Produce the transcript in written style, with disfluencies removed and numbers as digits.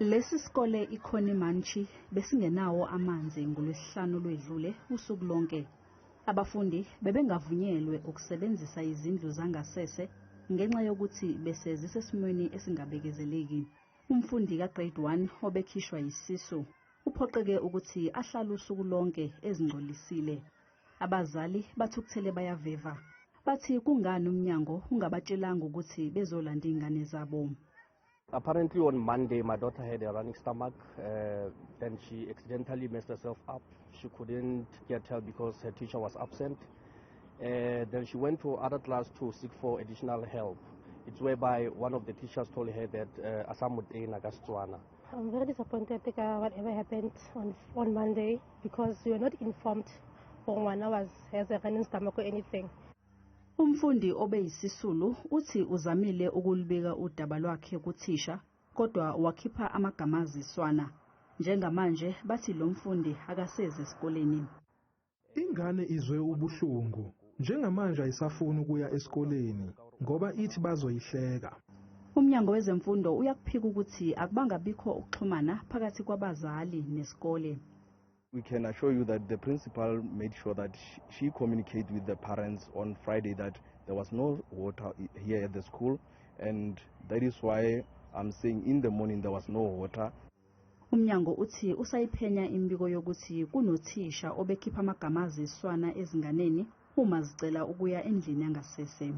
Lesi sikole iConnie Mantyi besingenawo amanzi ngoLwesihlanu olwedlule usuku lonke. Abafundi bebengavunyelwe ukusebenzisa izindlu zangasese ngenxa yokuthi bese zisesimweni esingabekezeleki. Umfundi ka-grade 1 obekhishwa yisisu uphoqeke ukuthi ahlale usuku lonke ezingcolisile. Abazali bathukuthele bayaveva. Bathi kungani umnyango ungabatshelanga ukuthi bezolanda izingane zabo. Apparently on Monday, my daughter had a running stomach. Then she accidentally messed herself up. She couldn't get help because her teacher was absent. Then she went to other class to seek for additional help. It's whereby one of the teachers told her that asamutena ka Setswana. I'm very disappointed whatever happened on Monday because we were not informed when was has a running stomach or anything. Umfundi obeyisisulu uthi uzamile ukulubika udaba lwakhe kuthisha kodwa wakhipha amagama aziswana. Njengamanje bathi lo mfundi akaseze esikoleni. Ingane izwe ubuhlungu. Njengamanje ayisafuni ukuya esikoleni ngoba ithi bazoyihleka. Umnyango wezemfundo uyakuphika ukuthi akubangabikho ukuxhumana phakathi kwabazali nesikole. We can assure you that the principal made sure that she communicated with the parents on Friday that there was no water here at the school, and that is why I'm saying in the morning there was no water. Umnyango uthi usayiphenya imibiko yokuthi kunothisha obekhipha amagama aziswana ezinganeni uma zicela ukuya endlini yangasese.